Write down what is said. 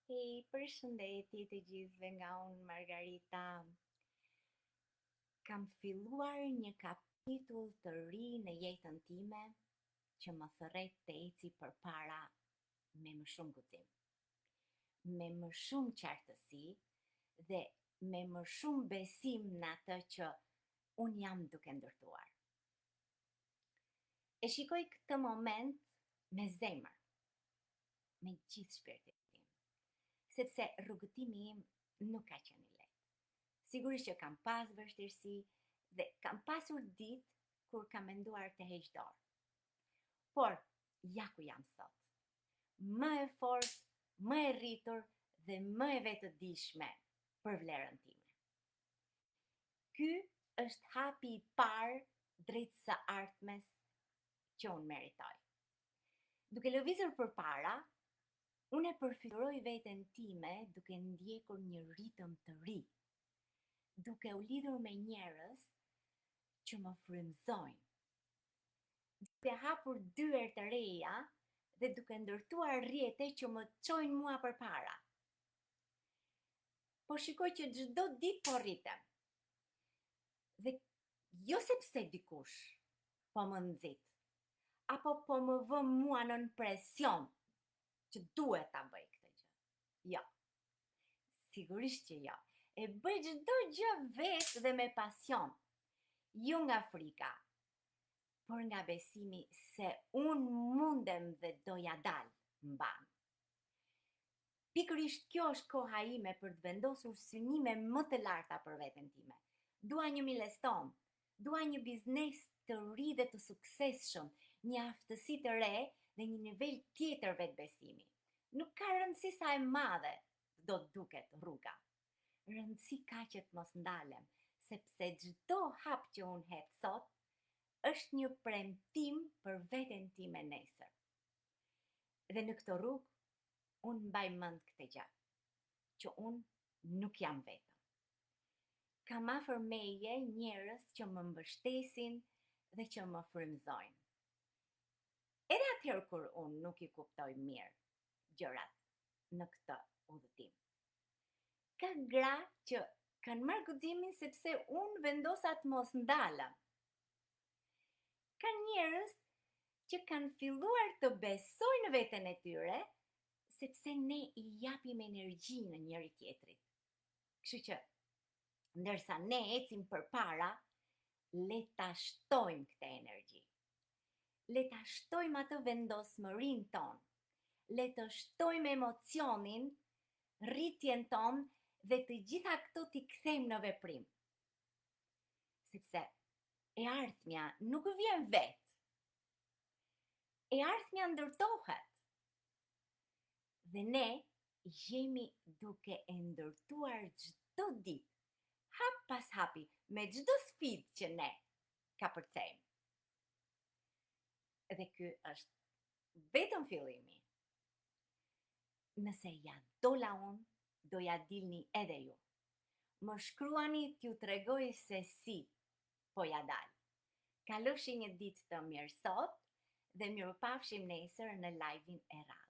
Hej, përshëndetje të gjithëve nga unë Margarita. Kam filluar një kapitull të ri në jetën time që më thërret të eci përpara me më shumë guxim, me më shumë qartësi dhe me më shumë besim në atë që unë jam duke ndërtuar. E shikoj këtë moment me zemër, me gjithë shpirtin tim, sepse rrugëtimi im nuk ka qenë i lehtë. Sigurisht që kam pas vështirësi dhe kam pasur ditë kur kam menduar të heq dorë. Por, ja ku jam sot. Më e fortë, më e rritur dhe më e vetëdijshme për vlerën time. Ky është hapi i parë drejt së ardhmes që unë meritoj. Duke lëvizur përpara, unë e përfytyroj veten time duke ndjekur një ritëm të ri, duke u lidhur me njerëz që më frymëzojnë, duke hapur dyer të reja dhe duke ndërtuar rrjete që më çojnë mua përpara. Po shikoj që çdo ditë po rritem. Dhe jo sepse dikush po më nxit, apo po më vë mua nën presion që duhet ta bëj këtë gjë. Jo. Sigurisht që jo. E bëj çdo gjë vetë dhe me pasion. Jo nga frika, por nga besimi se unë mundem dhe do ja dal mbanë. Pikërisht kjo është koha ime për të vendosur synime më të larta për veten time. Dua një milestone, dua një biznes të ri dhe të suksesshëm, një aftësi të re dhe një nivel tjetër vetëbesimi. Nuk ka rëndësi sa e madhe do të duket rruga. Rëndësi ka që të mos ndalem, sepse çdo hap që unë hedh sot është një premtim për veten time nesër. Dhe në këtë rrugë, unë mbaj mend këtë gjë, që unë nuk jam vetëm. Kam afër meje njerëz që më mbështesin dhe që më frymëzojnë. Edhe atëherë kur unë nuk i kuptoj mirë gjërat në këtë udhëtim. Ka gra që kanë marrë guximin sepse unë vendosa të mos ndalem. Ka njerëz që kanë filluar të besojnë në veten e tyre, sepse ne i japim energjinë njëri-tjetrit. Kështu që, ndërsa ne ecim përpara, le ta shtojmë këtë energji. Le ta shtojmë atë vendosmërinë tonë. Le të shtojmë emocionin, rritjen tonë dhe të gjitha këto t'i kthejmë në veprim. Sepse e ardhmja nuk vjen vetë. E ardhmja ndërtohet. Dhe ne jemi duke e ndërtuar çdo ditë, hap pas hapi, me çdo sfidë që ne kapërcejmë. Dhe ky është vetëm fillimi. Nëse ja dola unë, do ja dilni edhe ju. Më shkruani t'ju tregoj se si po ja dal. Kalofshi një ditë të mirë sot dhe mirupafshim nesër në live-in e radhës.